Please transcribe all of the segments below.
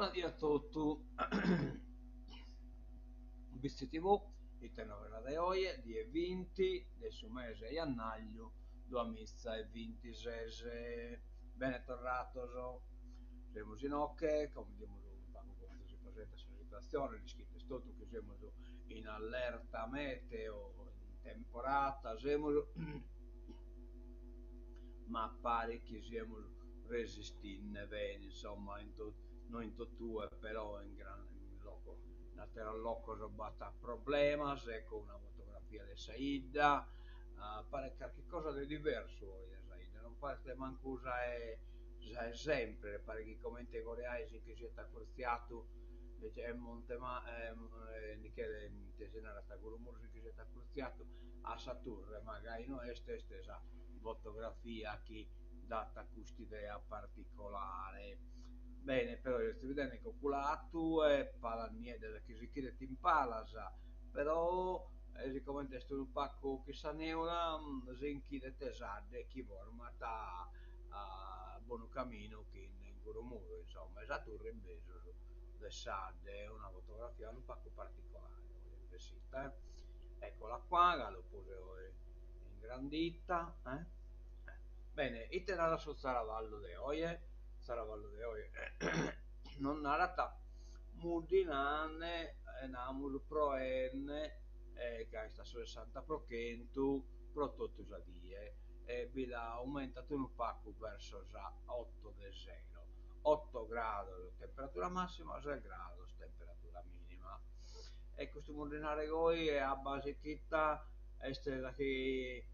Bona die a totu. Bitzi TV, ite novas de oje, die 20 de su mese 'e jannàgliu duamiza e vintises. Bene torrados. Semus inoche, como bidimus unu pagu comente si presentat sa situatzione, l'ischides totu chi semus in allerta meteo, in temporada semus, ma paret chi siemus resistinde bene, insomma, in no in totue, però in loco, in ateros locos b'at problemas, ecco una fotografia de sa 'idda, paret carchi cosa de diversu oje sa 'idda, non paret mancu sa 'e sa 'e sempre, paret chi comente Coreai si nche siat acurtziadu e Monte ite si narat Gurumuru si nche siat acurtziadu a sa turre, ma gai no est, est sa fotografia chi dat cust'idea particolare. Bene, però est bidende coculatu e palas nieddas chi si ch'ident in palas, però sicomente est unu pagu chi sa neula si nch'idet s'adde chi format bonu caminu chin Gurumuru, insomma, e sa turre in mesus de s'adde, una fotografia unu pagu particolare est bessida, eh. Eccola qua, galu puru ingrandita, eh. Bene, ite narat su tzaravallu de oje? Tzaravallu de oje nos narat muddinande, namus proende, ca est a su sessanta pro chentu pro totu sa die e bi la aumentat unu pagu verso sas oto de sero, oto grados temperatura massima, ses grados temperatura minima. E custu muddinare goi e abba sichita est sa chi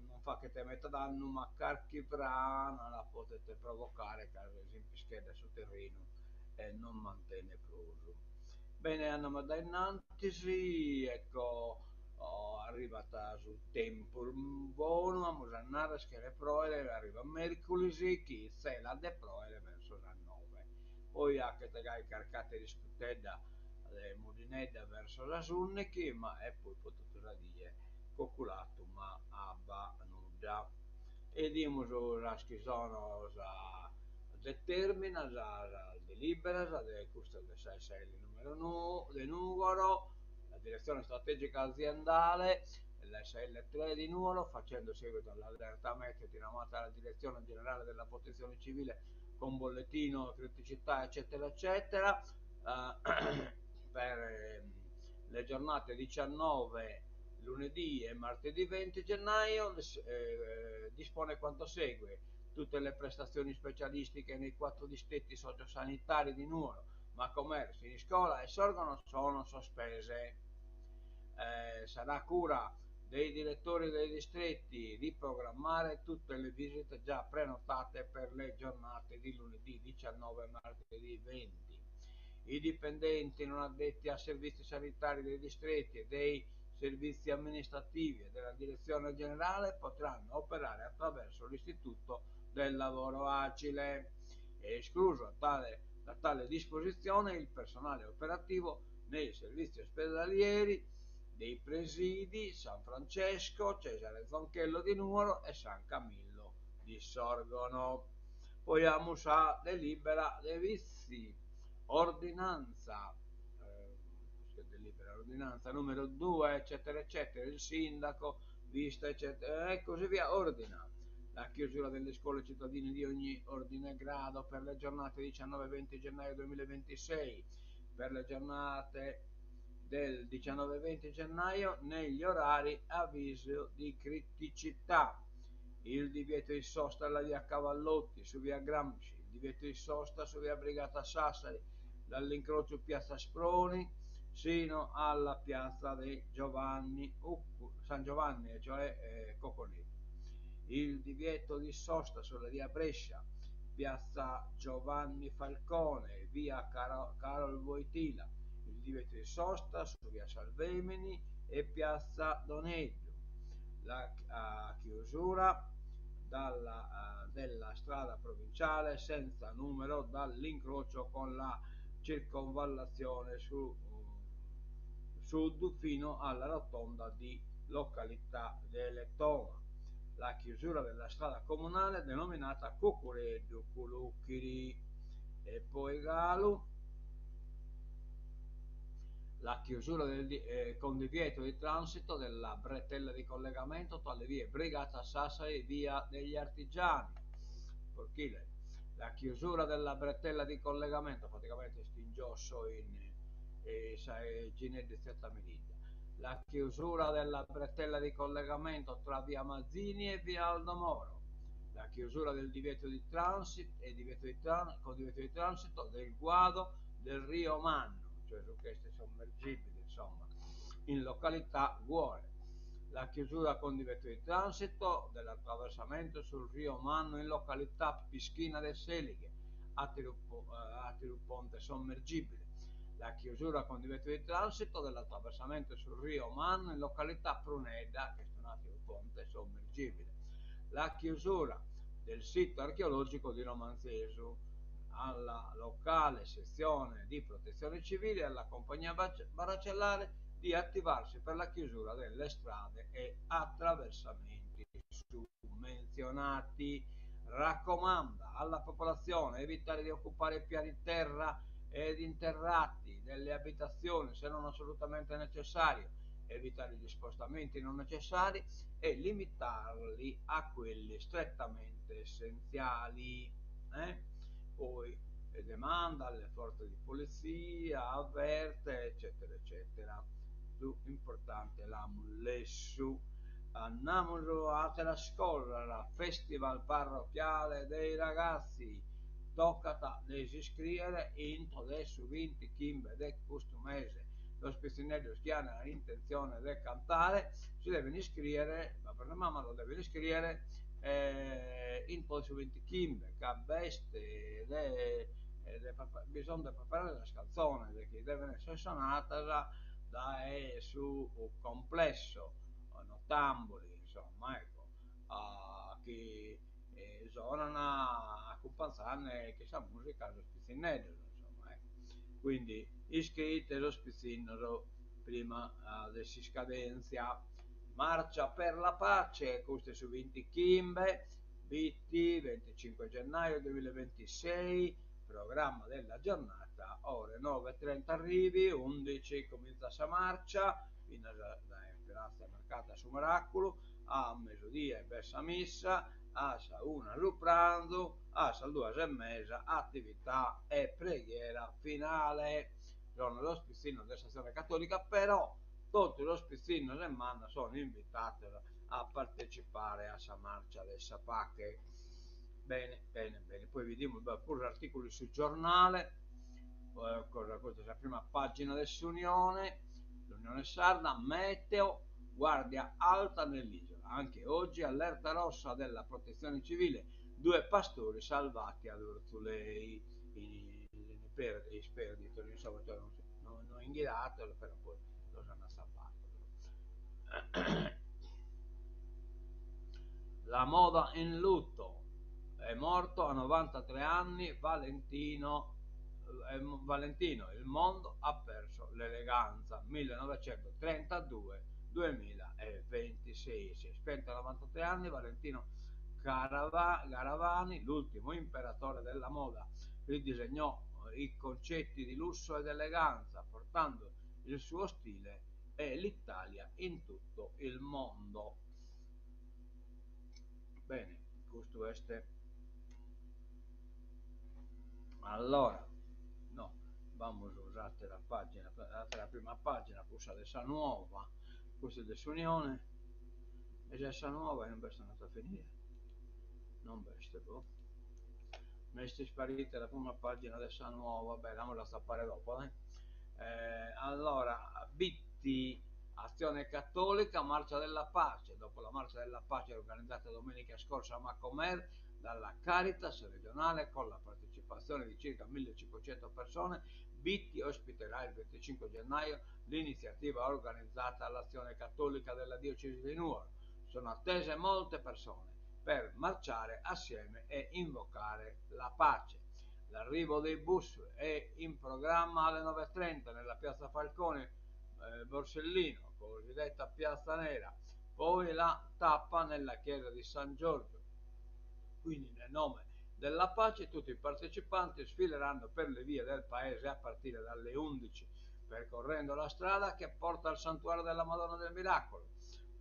non faghet meda dannu ma carchi frana la podet provocare ca s'impischeddat su terrinu e non mantenet prus. Bene, andamus dae innantis, ecco arribat su tempus bonu, amus a narrer chene proere, arribat merculis chi tzelat de proere verso sas noe. Poi 'achet gai carchi atera iscutedda de muddinedda verso sas undichi, ma e poi po totu sa die coculatu ma abba nudda. E 'idimus sas chi sono sas determinas, sas deliberas de custas de sa SL numero de Nugoro, la direzione strategica aziendale della SL 3 di Nuoro, facendo seguito all'allerta meteo diramata dalla Direzione Generale della Protezione Civile con bollettino, criticità, eccetera, eccetera, per le giornate 19 lunedì e martedì 20 gennaio dispone quanto segue. Tutte le prestazioni specialistiche nei quattro distretti sociosanitari di Nuoro, Macomer, Siniscola e Sorgono sono sospese. Sarà cura dei direttori dei distretti di programmare tutte le visite già prenotate per le giornate di lunedì 19 e martedì 20. I dipendenti non addetti a servizi sanitari dei distretti e dei servizi amministrativi e della direzione generale potranno operare attraverso l'istituto del lavoro agile. È escluso tale, da tale disposizione il personale operativo nei servizi ospedalieri dei presidi San Francesco, Cesare Zonchello di Nuoro e San Camillo di Sorgono. Poi amus sa delibera de Vitzi, ordinanza, eh, delibera, ordinanza numero 2, eccetera, eccetera, il sindaco, vista, eccetera, e così via, ordina la chiusura delle scuole cittadine di ogni ordine e grado per le giornate 19 e 20 gennaio 2026, per le giornate del 19 e 20 gennaio negli orari avviso di criticità. Il divieto di sosta alla via Cavallotti, su via Gramsci, il divieto di sosta su via Brigata Sassari, dall'incrocio Piazza Sproni sino alla piazza di Giovanni, San Giovanni, cioè eh, Cocconeto. Il divieto di sosta sulla via Brescia, piazza Giovanni Falcone, via Caro, Karol Wojtyla, il divieto di sosta su via Salvemini e piazza Doneddu. La uh, chiusura dalla, uh, della strada provinciale senza numero dall'incrocio con la circonvallazione su, uh, sud fino alla rotonda di località delle Toma. La chiusura della strada comunale denominata Cuccureddu Culucchiri. E poi galu la chiusura del, con divieto di transito della bretella di collegamento tra le vie Brigata Sassari e via degli Artigiani. Porchile. La chiusura della bretella di collegamento, praticamente est in giosso in sa Gineddu Tzeta Meridda. La chiusura della bretella di collegamento tra via Mazzini e via Aldo Moro. La chiusura del divieto di transito e divieto di tran con divieto di transito del guado del Rio Mannu, cioè su chi est sommergibile, insomma, in località Guore. La chiusura con divieto di transito dell'attraversamento sul Rio Mannu in località Pischina de Selighe, àteru àteru ponte sommergibile. La chiusura con divieto di transito dell'attraversamento sul Rio Mannu in località Prunedda, chi est un'àteru ponte sommergibile. La chiusura del sito archeologico di Romanzesu alla locale sezione di protezione civile e alla compagnia barracellare di attivarsi per la chiusura delle strade e attraversamenti summenzionati. Raccomanda alla popolazione evitare di occupare piani terra ed interrati delle abitazioni se non assolutamente necessario, evitare gli spostamenti non necessari e limitarli a quelli strettamente essenziali. Eh? Poi demanda alle forze di polizia, avverte, eccetera, eccetera. Su importante l'amus lessu. Andamus a àteras cosas, Festival parrocchiale dei ragazzi, tocat de s'iscrìere intro de su bintichimbe de custu mese. Sos pitzinneddos chi an intentzione de cantare si deven iscrìere, babbos e mamas los deven iscrìere intro de su bintichimbe ca b'est de bisonzu de preparare sas cantzones chi deven esser sonadas dae su complesso Nottamboli, insomma, ecco, chi sonan acumpanzende chin sa musica sos pitzinneddos, insomma, ecco. Quindi iscriite sos pitzinnos prima de s'iscadèntzia. Marcia per la pace, custu est su bintichimbe, Bitti, 25 gennaio 2026, programma della giornata, ore 9.30 arrivi, 11 cominza sa marcia, finas dae Pratza Mercatu a su Miràculu, a mesudie b'est sa missa, a sa una su pranzu, a sas duas e mesa attività e preghiera finale. Sono sos pitzinnos de s'Azione Cattolica, però totu sos pitzinnos e mannos sono invitados a partecipare a sa marcia de sa pache. Bene, bene, bene. Poi bidimus b'at puru s'articulu in su giornale, cosa custa est sa prima pagina de s'Unione, l'Unione Sarda, meteo, guardia alta nell'isola, anche oggi allerta rossa della protezione civile, due pastori salvati ad Urzulei, in isperdidos, insomma, cioè no no inghirados, però poi los an salvados. La moda in lutto, è morto a 93 anni Valentino, Valentino, il mondo ha perso l'eleganza, 1932 2026. Si è spento a 93 anni Valentino Carava, Garavani, l'ultimo imperatore della moda, ridisegnò i concetti di lusso ed eleganza, portando il suo stile e l'Italia in tutto il mondo. Bene, custu est. Allora, no, bamus s'àtera pàgina, s'àtera prima pàgina, cussa de sa Nuova, custa est de s'Unione, e de sa Nuova non b'est andata a finire, non b'est, boh. M'est isparita la prima pàgina de sa Nuova, beh, l'amus a atzapare dopo, eh. Eh, allora, Bitti, Azione Cattolica, Marcia della Pace. Dopo la Marcia della Pace organizzata domenica scorsa a Macomer dalla Caritas regionale con la partecipazione di circa 1500 persone, Bitti ospiterà il 25 gennaio l'iniziativa organizzata dall'Azione Cattolica della Diocesi di Nuoro. Sono attese molte persone per marciare assieme e invocare la pace. L'arrivo dei bus è in programma alle 9.30 nella piazza Falcone eh, Borsellino, cosiddetta Piazza Nera, poi la tappa nella chiesa di San Giorgio. Quindi nel nome della Pace tutti i partecipanti sfileranno per le vie del paese a partire dalle 11, percorrendo la strada che porta al santuario della Madonna del Miracolo,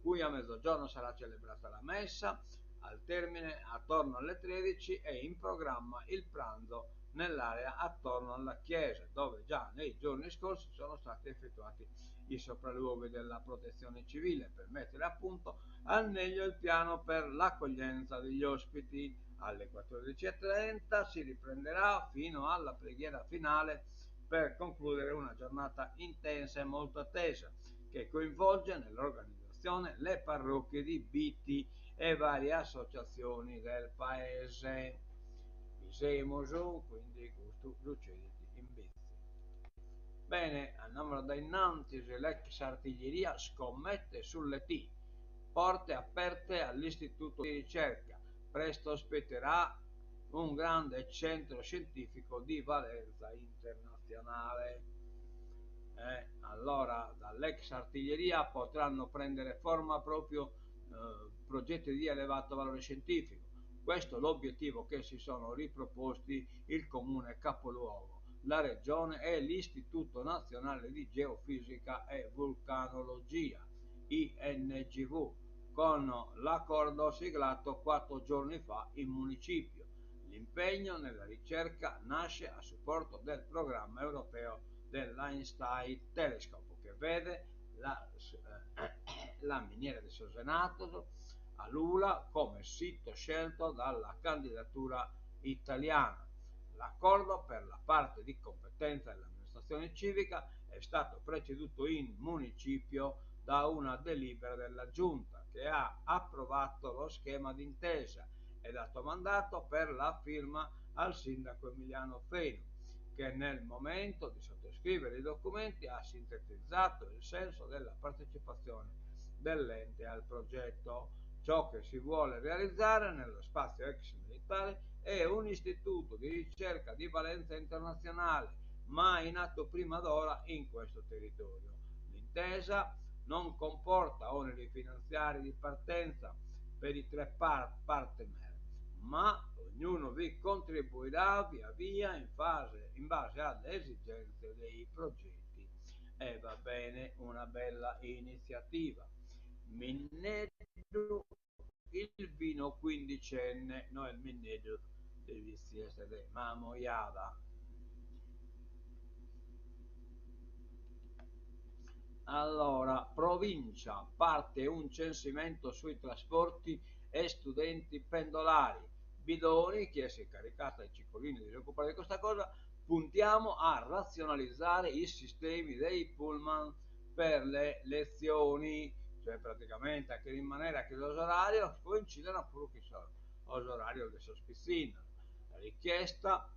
qui a mezzogiorno sarà celebrata la messa, al termine attorno alle 13 è in programma il pranzo nell'area attorno alla chiesa, dove già nei giorni scorsi sono stati effettuati i sopralluoghi della protezione civile per mettere a punto al meglio il piano per l'accoglienza degli ospiti. Alle 14.30 si riprenderà fino alla preghiera finale per concludere una giornata intensa e molto attesa che coinvolge nell'organizzazione le parrocchie di Bitti e varie associazioni del paese. Bi semus, quindi custu sucedit in Bitzi. Bene, andamus a dae innantis, l'ex artiglieria scommette sull'IT, porte aperte all'istituto di ricerca, presto ospiterà un grande centro scientifico di valenza internazionale. Eh, allora, dall'ex artiglieria potranno prendere forma proprio eh, progetti di elevato valore scientifico. Questo è l'obiettivo che si sono riproposti il comune capoluogo, la regione e l'Istituto Nazionale di Geofisica e Vulcanologia, INGV, con l'accordo siglato 4 giorni fa in municipio. L'impegno nella ricerca nasce a supporto del programma europeo dell'Einstein Telescope, che vede la, eh, la miniera di Sos Enattos a Lula come sito scelto dalla candidatura italiana. L'accordo per la parte di competenza dell'amministrazione civica è stato preceduto in municipio da una delibera della giunta che ha approvato lo schema d'intesa e dato mandato per la firma al sindaco Emiliano Fenu, che nel momento di sottoscrivere i documenti ha sintetizzato il senso della partecipazione dell'ente al progetto. Ciò che si vuole realizzare nello spazio ex militare è un istituto di ricerca di valenza internazionale, mai nato prima d'ora in questo territorio. L'intesa non comporta oneri finanziari di partenza per i tre partner, ma ognuno vi contribuirà via via in, fase, in base alle esigenze dei progetti. E va bene, una bella iniziativa. Minneddu il vino quindicenne, no il Minneddu de Vitzi est de Mamoiada. Allora, provincia, parte un censimento sui trasporti e studenti pendolari. Bidoni, che si è incaricata di Ciccolini di si occupare di questa cosa, puntiamo a razionalizzare i sistemi dei pullman per le lezioni, cioè praticamente a che in maniera che los orarios coincidano puru chin sos orarios de sos pitzinnos. La richiesta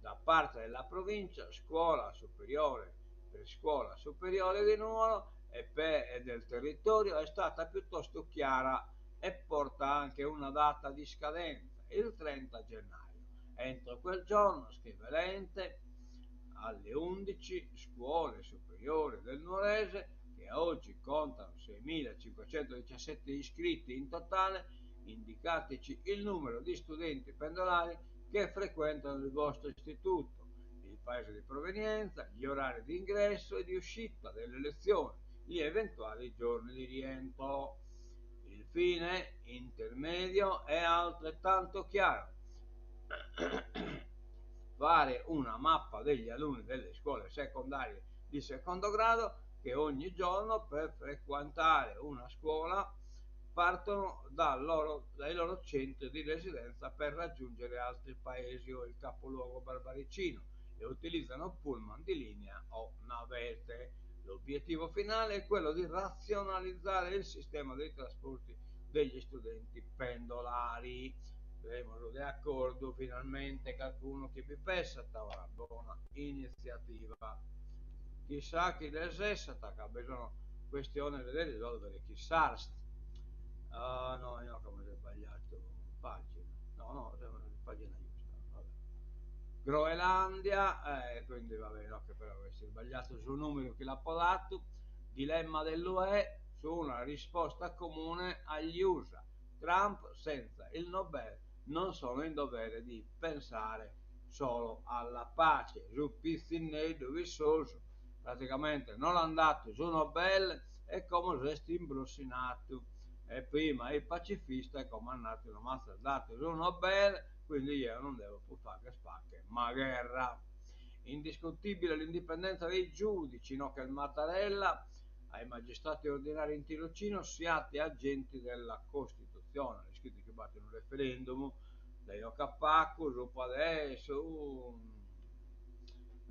da parte della provincia, scuola superiore per scuola superiore di Nuoro e, per, e del territorio è stata piuttosto chiara e porta anche una data di scadenza, il 30 gennaio. Entro quel giorno, scrive l'ente, alle 11 scuole superiori del Nuorese, che oggi contano 6.517 iscritti in totale, indicateci il numero di studenti pendolari che frequentano il vostro istituto, il paese di provenienza, gli orari di ingresso e di uscita delle lezioni, gli eventuali giorni di rientro. Il fine intermedio è altrettanto chiaro. Fare una mappa degli alunni delle scuole secondarie di secondo grado che ogni giorno per frequentare una scuola partono loro, dai loro centri di residenza per raggiungere altri paesi o il capoluogo barbaricino e utilizzano pullman di linea o navette. L'obiettivo finale è quello di razionalizzare il sistema dei trasporti degli studenti pendolari. Semus de acordu finalmente calcunu chi bi pessat, una bona iniziativa. Chissà chi resessat, ca bi sono questiones de risolvere chin s'ARST. Ah no, inoghe amus isbagliadu pagina. No, no, semus in pagina giusta, vabbè. Groenlandia, eh, quindi va bene, no, che però est isbagliadu su numeru chi l'apo dadu, dilemma dell'UE su una risposta comune agli USA. Trump senza il Nobel Non sono in dovere di pensare solo alla pace. Su pitzinneddu vissosu praticamente no l'an datu su Nobel e como s'est imbrossinatu e prima it pacifista e como at natu no m'atzes datu su Nobel quindi jeo non devo prus fagher pache ma gherra. Indiscutibile l'indipendenza dei giudici, no che Mattarella ai magistrati ordinari in tirocinio siate agenti della Costituzione, l'ischides chi b'at unu referendum dae oca a pacu supa de su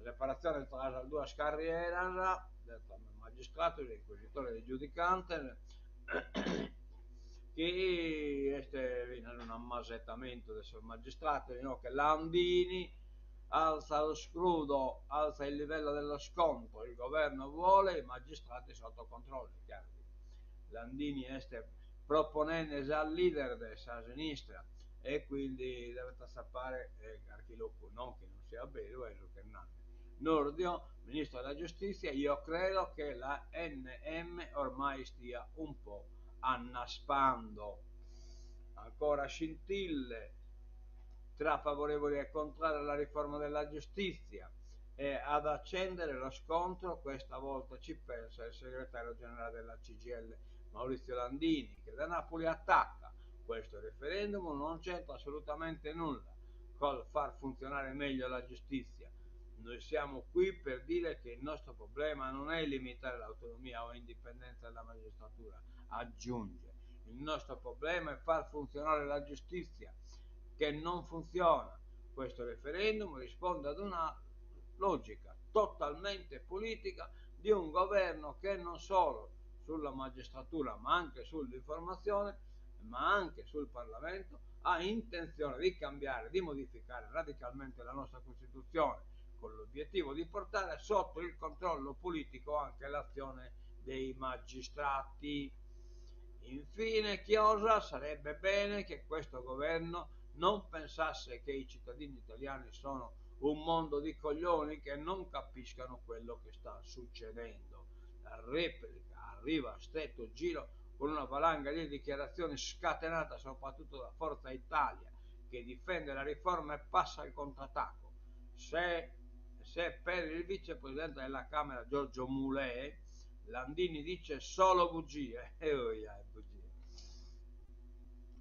separatzione tra sas duas carrieras de magistratos e inquisitores e giudicantes chi est finas un'ammasetamentu de sos magistratos inoghe Landini alza lo scrudo, alza il livello dello scontro, il governo vuole i magistrati sotto controllo, est chiaru chi Landini est proponende si a leader de sa sinistra e quindi devet atzapare carchi locu, non chi non siat beru, est su ch'est nande. Nordio, ministro della giustizia, io credo che l'ANM ormai stia un po' annaspando. Ancora scintille tra favorevoli e contrari alla riforma della giustizia e ad accendere lo scontro questa volta ci pensa il segretario generale della CGIL Maurizio Landini che da Napoli attacca questo referendum non c'entra assolutamente nulla col far funzionare meglio la giustizia. Noi siamo qui per dire che il nostro problema non è limitare l'autonomia o indipendenza della magistratura, aggiunge. Il nostro problema è far funzionare la giustizia, che non funziona. Questo referendum risponde ad una logica totalmente politica di un governo che non solo sulla magistratura, ma anche sull'informazione, ma anche sul Parlamento, ha intenzione di cambiare, di modificare radicalmente la nostra Costituzione, con l'obiettivo di portare sotto il controllo politico anche l'azione dei magistrati. Infine, chiosa, sarebbe bene che questo governo non pensasse che i cittadini italiani sono un mondo di coglioni che non capiscano quello che sta succedendo. La replica arriva a stretto giro con una valanga di dichiarazioni scatenata soprattutto da Forza Italia, che difende la riforma e passa al contrattacco. Se, se per il vicepresidente della Camera Giorgio Mulè, Landini dice solo bugie, e oh, yeah, bugie.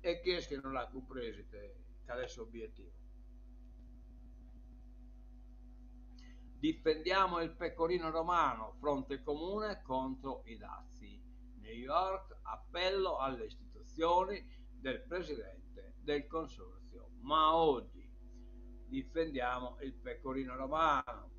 E chi è che non l'ha compreso qual è il suo obiettivo? Difendiamo il pecorino romano, fronte comune contro i dazi. New York, appello alle istituzioni del presidente del consorzio Maoddi. Difendiamo il pecorino romano.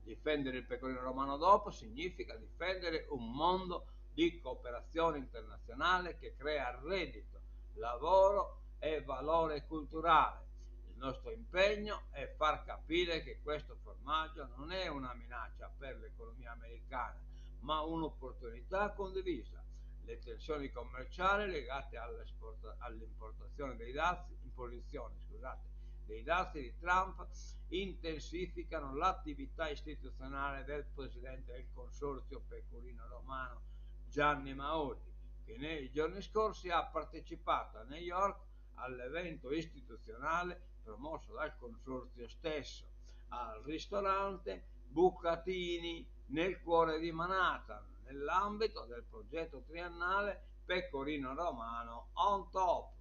Difendere il pecorino romano DOP significa difendere un mondo di cooperazione internazionale che crea reddito, lavoro e valore culturale. Il nostro impegno è far capire che questo formaggio non è una minaccia per l'economia americana, ma un'opportunità condivisa. Le tensioni commerciali legate all'importazione dei dazi, imposizione, scusate, dei dazi di Trump intensificano l'attività istituzionale del presidente del consorzio pecorino romano Gianni Maoddi, che nei giorni scorsi ha partecipato a New York all'evento istituzionale promosso dal consorzio stesso, al ristorante Bucatini nel cuore di Manhattan, nell'ambito del progetto triennale Pecorino Romano on Top,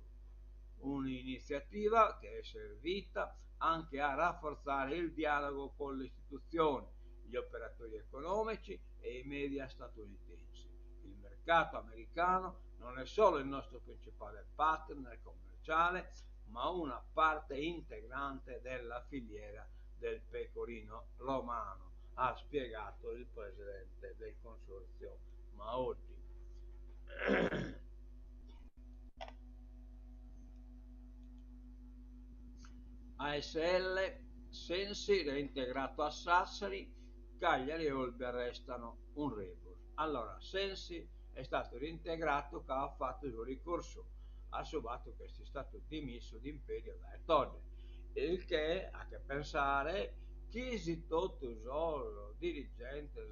un'iniziativa che è servita anche a rafforzare il dialogo con le istituzioni, gli operatori economici e i media statunitensi. Il mercato americano non è solo il nostro principale partner commerciale, ma una parte integrante della filiera del pecorino romano, ha spiegato il presidente del consorzio Maoddi. ASL Sensi reintegrato a Sassari, Cagliari e Olbia restano un rebus. Allora, Sensi è stato reintegrato che ha fatto il suo ricorso, ha subato che è stato dimesso d'imperio da Todde, il che ha che pensare chi si totu sos dirigentes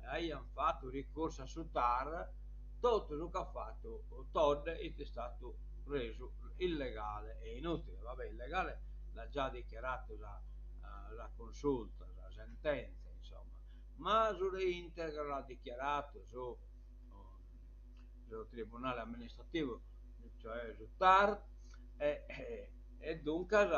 aiant fatu ricorso a su TAR, totu su ch'at fatu Todde est istatu. Resu illegale e inùtile. Vabbè, illegale l'at già dichiaradu sa sa consulta, sa sentèntzia, insomma, ma su reintegro l'at dichiaradu su su tribunale amministrativu, cioè su TAR, e e duncas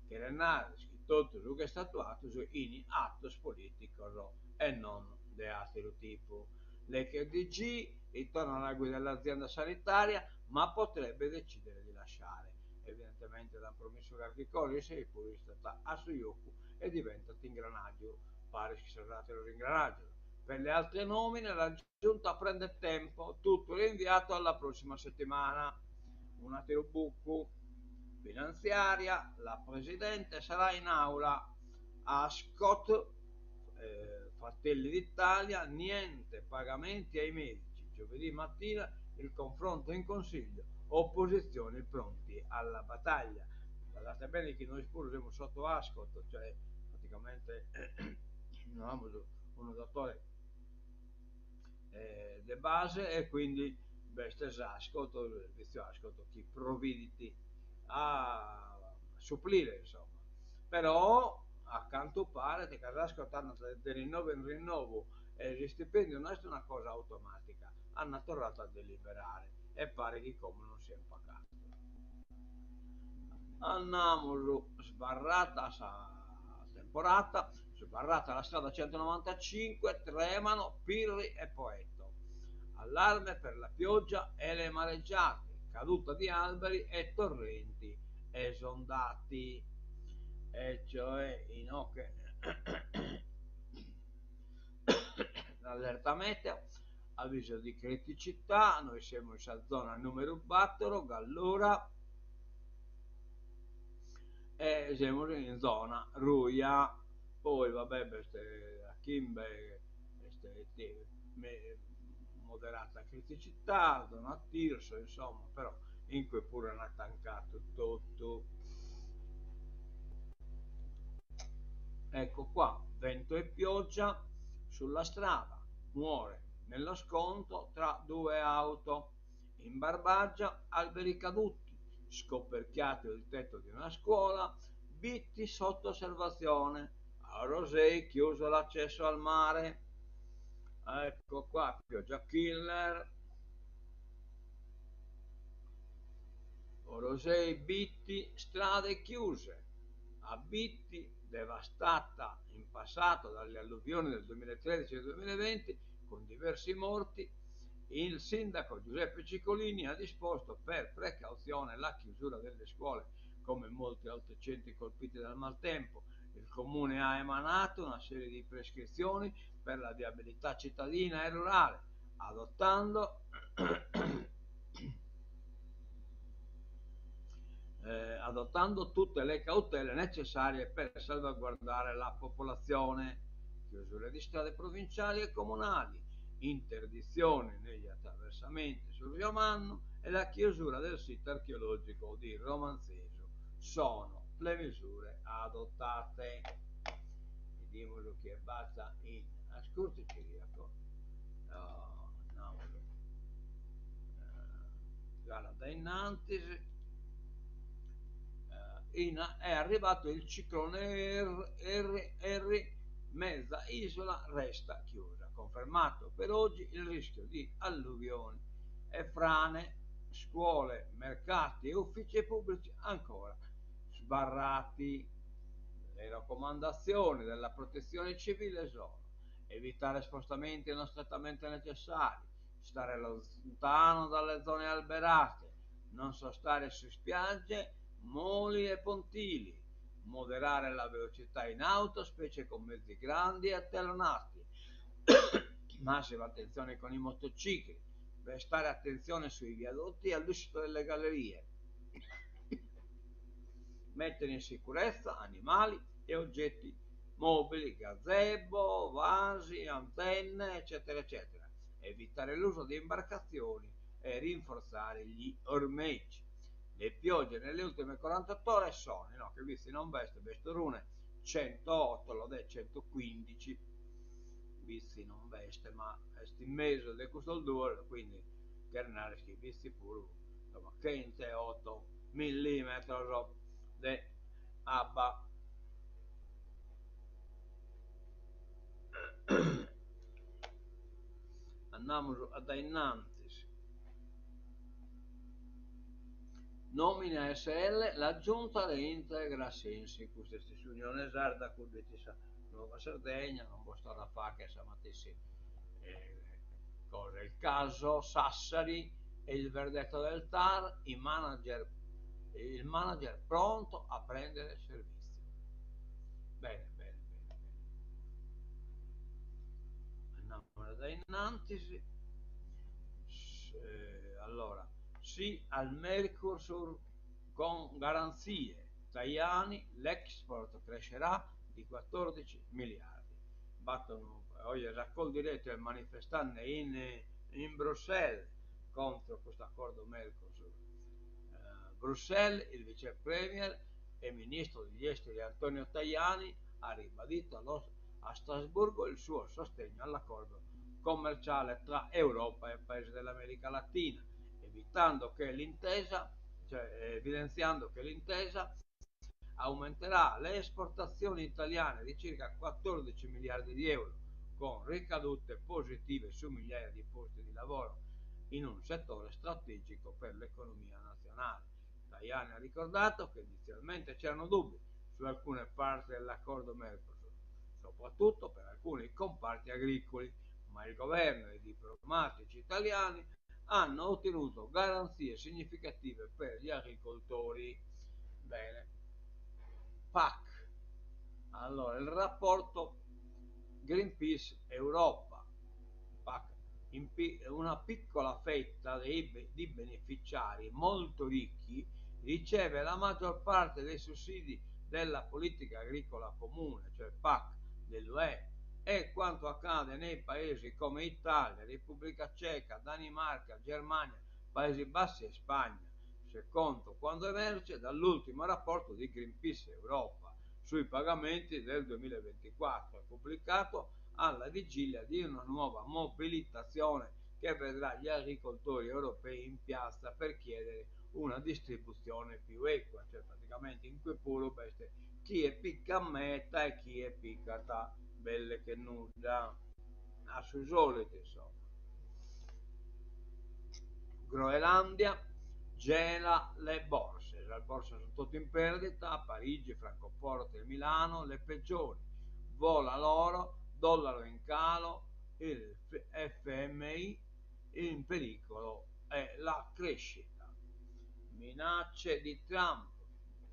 cheret narrer chi totu su chi est istadu atu fin atos politicos e non de ateru tipu. L'ex DG ritorna alla guida dell'azienda sanitaria ma potrebbe decidere di lasciare. Evidentemente dd'ant promissu carchi cosa, isse puru istat a su jocu e diventat ingranàgiu paris chin sos àteros ingranàgios. Per le altre nomine la Giunta prende tempo, tutto rinviato alla prossima settimana. Un'àteru bucu. Finantziària, la Presidente sarà in aula. Ascot, Fratelli d'Italia, niente pagamenti ai medici. Giovedì mattina il confronto in Consiglio, opposizioni pronti alla battaglia. Badate bene chi nois puru semus sotto Ascot, cioè praticamente no amus unu dotore de base e quindi b'est s'Ascot, su servitziu Ascot chi providit a suplire insomma. Però a cantu paret ca s'Ascot andat de rinnovu in rinnovu e s'istipendiu no est una cosa automatica, ant torradu a deliberare e paret chi como non siant pagados. Andamus sbarrata sa temporata, sbarrata la strada 195, tremano Pirri e Poetto. Allarme per la pioggia e le mareggiate, caduta di alberi e torrenti esondati. E cioè inoghe l'allerta meteo, avviso di criticità, noi semus in sa zona numeru battoro, Gallura, e semus in zona ruja, poi va bè b'est a chimbe est moderata criticità, zona Tirso, insomma, però in cue puru ant tancadu totu. Ecco qua, vento e pioggia sulla strada, muore nello scontro tra due auto. In Barbagia alberi caduti, scoperchiato il tetto di una scuola, Bitti sotto osservazione, a Orosei chiuso l'accesso al mare. Ecco qua, pioggia killer. Orosei, Bitti, strade chiuse. A Bitti, devastata in passato dalle alluvioni del 2013 e 2020, con diversi morti, il sindaco Giuseppe Cicolini ha disposto per precauzione la chiusura delle scuole, come molti altri centri colpiti dal maltempo. Il comune ha emanato una serie di prescrizioni per la viabilità cittadina e rurale, adottando adottando tutte le cautele necessarie per salvaguardare la popolazione. Chiusure di strade provinciali e comunali, interdizione negli attraversamenti sul Rio Mannu e la chiusura del sito archeologico di Romanzesu sono le misure adottate. Bidimus chi b'at in ascurtu Ciriaco. No, no, gara dae innantis. In, è arrivato il ciclone R, R, mezza isola resta chiusa. Confermato per oggi il rischio di alluvioni e frane, scuole, mercati e uffici pubblici ancora sbarrati. Le raccomandazioni della protezione civile sono evitare spostamenti non strettamente necessari, stare lontano dalle zone alberate, non sostare su spiagge, moli e pontili, moderare la velocità in auto, specie con mezzi grandi e tellonati, massima attenzione con i motocicli, prestare attenzione sui viadotti e all'uscita delle gallerie, mettere in sicurezza animali e oggetti mobili, gazebo, vasi, antenne, eccetera, eccetera, evitare l'uso di imbarcazioni e rinforzare gli ormeggi. Le piogge nelle ultime 48 ore sono, no, che visti non veste, b'est Orune 108, Lodè 115, Bitzi non b'est, ma est in mesu de custos duos, quindi cheret narrer chi Bitzi puru. Insomma, chent'e oto millimetros de abba. Andamus a dae innantis. Nomina SL, la giunta reintegra Sensi, custa est s'Unione Sarda, cuddu est sa Nuova Sardegna, non bos torro a fagher sa matessi cosa. Il caso Sassari e il verdetto del TAR, i manager, il manager pronto a prendere servizio. Bene, bene, bene, bene. Andamus a dae innantis. Allora, sì al Mercosur con garanzie. Tajani, l'export crescerà di 14 miliardi. B'at unu, oje sa Coldiretti est manifestende in in Bruxelles contro custu acordu Mercosur. Bruxelles, il vice premier e ministro degli esteri Antonio Tajani ha ribadito a Strasburgo il suo sostegno all'accordo commerciale tra Europa e paesi dell'America Latina, evitando che l'intesa, cioè evidenziando che l'intesa aumenterà le esportazioni italiane di circa 14 miliardi di euro, con ricadute positive su migliaia di posti di lavoro in un settore strategico per l'economia nazionale. Tajani ha ricordato che inizialmente c'erano dubbi su alcune parti dell'accordo Mercosur, soprattutto per alcuni comparti agricoli, ma il governo e i diplomatici italiani hanno ottenuto garanzie significative per gli agricoltori. Bene. PAC. Allora, il rapporto Greenpeace Europa, PAC, una piccola fetta di beneficiari molto ricchi riceve la maggior parte dei sussidi della politica agricola comune, cioè PAC dell'UE, e quanto accade nei paesi come Italia, Repubblica Ceca, Danimarca, Germania, Paesi Bassi e Spagna, secondo quanto emerge dall'ultimo rapporto di Greenpeace Europa sui pagamenti del 2024, pubblicato alla vigilia di una nuova mobilitazione che vedrà gli agricoltori europei in piazza per chiedere una distribuzione più equa, cioè praticamente in cui puru b'est chie picat meda e chie picat belle che nudda, a su solitu insomma. Groenlandia gela le borse, sas borsas sunt totu in perdita, Parigi, Francoforte e Milano le peggiori, vola l'oro, dollaro in calo, il FMI in pericolo è la crescita. Minacce di Trump,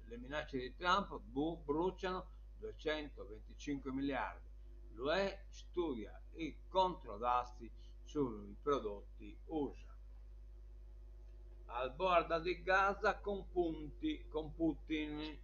le minacce di Trump bruciano 225 miliardi. L'UE studia i controdazi sui prodotti USA. Al board di Gaza con, punti, con Putin,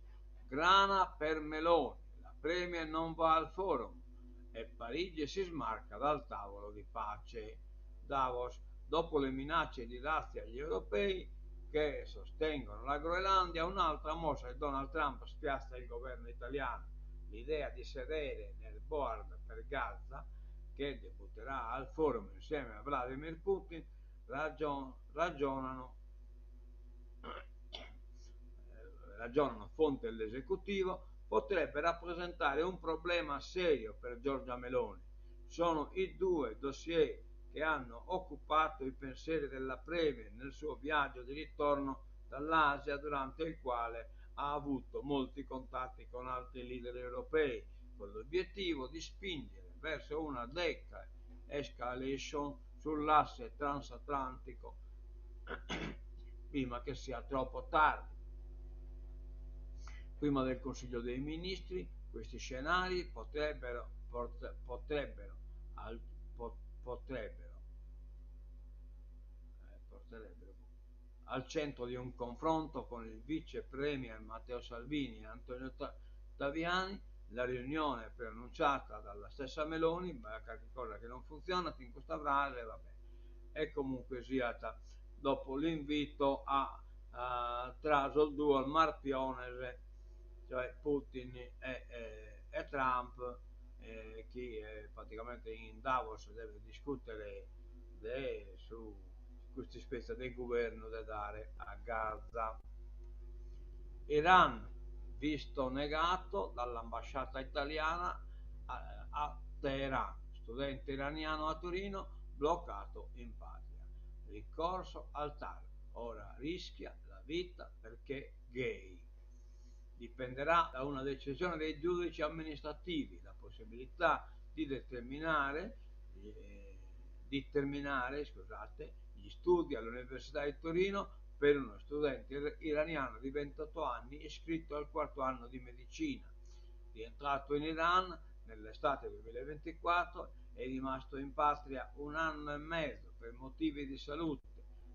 grana per Meloni, la Premier non va al forum e Parigi si smarca dal tavolo di pace. Davos, dopo le minacce di dazi agli europei che sostengono la Groenlandia, un'altra mossa di Donald Trump spiazza il governo italiano. L'idea di sedere nel board per Gaza, che debutterà al forum insieme a Vladimir Putin, ragionano fonte dell'esecutivo, potrebbe rappresentare un problema serio per Giorgia Meloni. Sono i due dossier che hanno occupato i pensieri della Premier nel suo viaggio di ritorno dall'Asia, durante il quale ha avuto molti contatti con altri leader europei, con l'obiettivo di spingere verso una de-escalation sull'asse transatlantico prima che sia troppo tardi. Prima del Consiglio dei Ministri, questi scenari potrebbero al centro di un confronto con il vice premier Matteo Salvini e Antonio Taviani, la riunione preannunciata dalla stessa Meloni, ma qualche cosa che non funziona in questa frase, vabbè. E comunque sia, dopo l'invito a tra sos duos marpiones, cioè Putin e Trump, chi praticamente in Davos deve discutere de su custos. Cust'ispètzia de guvernu de dare a Gaza. Iran, visto negato dall'ambasciata italiana a Teheran, studente iraniano a Torino bloccato in patria. Ricorso al TAR, ora rischia la vita perché gay. Dipenderà da una decisione dei giudici amministrativi la possibilità di determinare di terminare, scusate, gli studi all'Università di Torino per uno studente iraniano di 28 anni iscritto al quarto anno di medicina. Rientrato in Iran nell'estate 2024 è rimasto in patria un anno e mezzo per motivi di salute.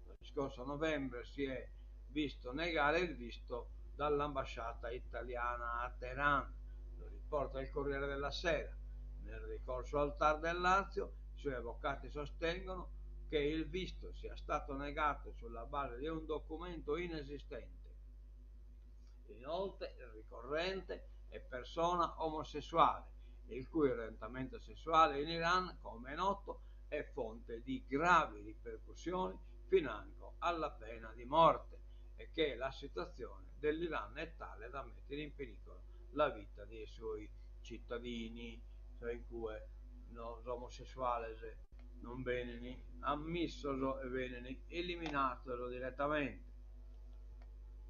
Lo scorso novembre si è visto negare il visto dall'ambasciata italiana a Teheran, lo riporta il Corriere della Sera. Nel ricorso al TAR del Lazio, i suoi avvocati sostengono che il visto sia stato negato sulla base di un documento inesistente. Inoltre, il ricorrente è persona omosessuale, il cui orientamento sessuale in Iran, come è noto, è fonte di gravi ripercussioni financo alla pena di morte e che la situazione dell'Iran è tale da mettere in pericolo la vita dei suoi cittadini, cioè in cui los omosessuales non benint ammissos e benint eliminados diretamente.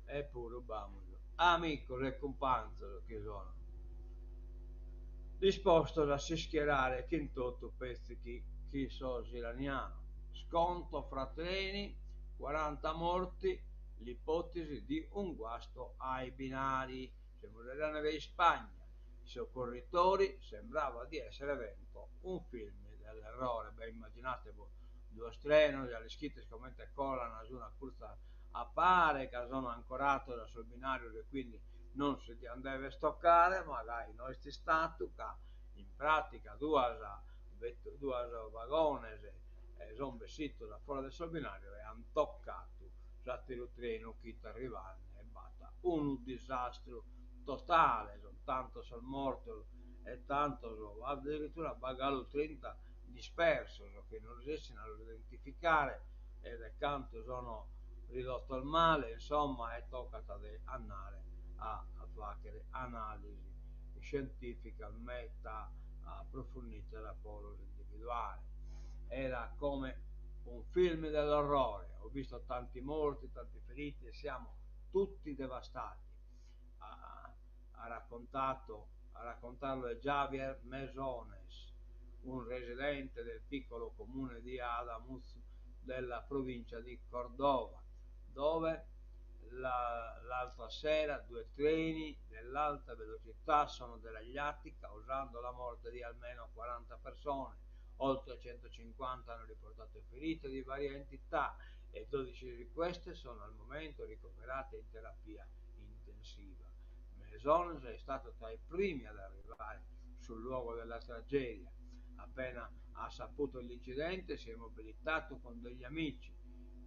Eppuru b'amus amicos e cumpanzos chi sono dispostos a s'ischierare chin totu petzi chi chin sos iranianos. Scontro fra treni, 40 morti, l'ipotesi di un guasto ai binari. Semus faeddende de Ispagna, i soccorritori sembrava di essere dentro un film dell'orrore. Beh, immaginate bos duos trenos, ja l'ischites comente colan s'unu acurtzu a pare, ca sono ancorados a sos binarios e quindi non si diant dever tocare, ma gai no est istadu ca in pratica duas duas vagones son bessidos a fora de sos binarios e ant tocadu s'ateru trenu chi it arrivende e b'at unu disastru totale, son tantos sos mortos e tantos, adiritura b'at galu trinta dispersos chi non resessin a los identificare e de cantu sono ridottos male, insomma, e tocat de andare a faghere analisi scientificas meda approfundidas po los individuare. Era come un film dell'orrore, ho visto tanti morti, tanti feriti e siamo tutti devastati. Ha raccontato, a raccontarlo è Javier Mesones, un residente del piccolo comune di Adamuz della provincia di Cordova, dove l'altra sera due treni dell'alta velocità sono deragliati causando la morte di almeno 40 persone, oltre 150 hanno riportato ferite di varia entità e 12 di queste sono al momento ricoverate in terapia intensiva. Mesones è stato tra i primi ad arrivare sul luogo della tragedia. Appena ha saputo l'incidente si è mobilitato con degli amici,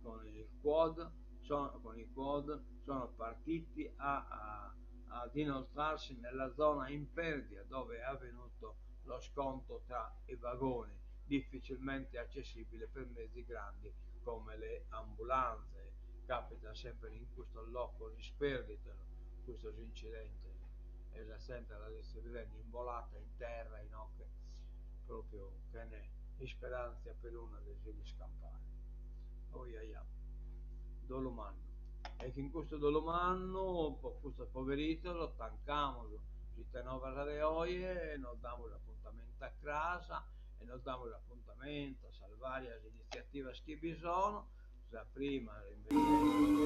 con il quad, sono, con i quad sono partiti ad inoltrarsi nella zona impervia dove è avvenuto lo scontro tra i vagoni, difficilmente accessibile per mezzi grandi come le ambulanze. Capita sempre in questo loco isperdito, questo incidente, e la gente la sto vedendo imbolata in terra, in occhi, proprio che ne speranza per una de si scampare. Oh ia ia, dolu mannu. E chin custu dolu mannu, po custos poveritos, tancamus s'Itenovas de oje e nos damus apuntamentu a cras e nos damus apuntamentu a sas varias initziativas chi bi sono, sa prima imbeniente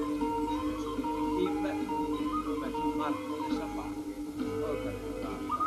est su bintichimbe, cun sa marcia de sa paghe organizada.